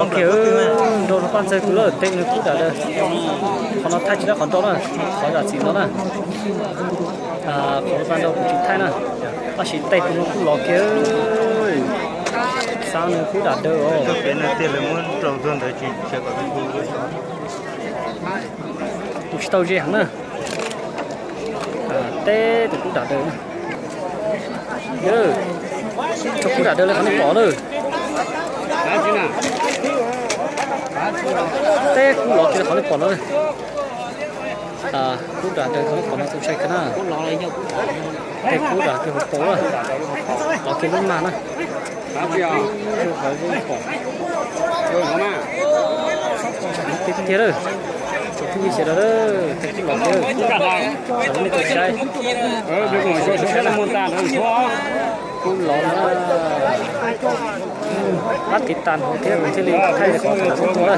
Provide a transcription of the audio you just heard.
Ok, nrau rau paj ntxawg tus lawm, tej nws kub dam daws. Qhov no thaij tsis dab qhov nrau na, qhov zam txim no na. Qhov paj nrau kuv tsis thaij na, tab sis tej tus no kub lov kiag. Xav nws kub dam daws os. Tus tsis tau ze heev na. Teb tus kub dam daws na. Tso kub dam daws li qhov nej pom lawm. Teb kub lov kiag li qhov nej pom no. Kub dam daws qhov nej pom no txaus ntshai kawg na. Tej kub dam kiag hauv paus na. Lov kiag lub mag na. Tiag tiag lawm. Tsoom phooj ywg sawv daws, tej kub lov kiag, xav nej tau saib. Kub lov na. Pab tiv tas hauv thiab kuv thiaj li thaij qhov tus na.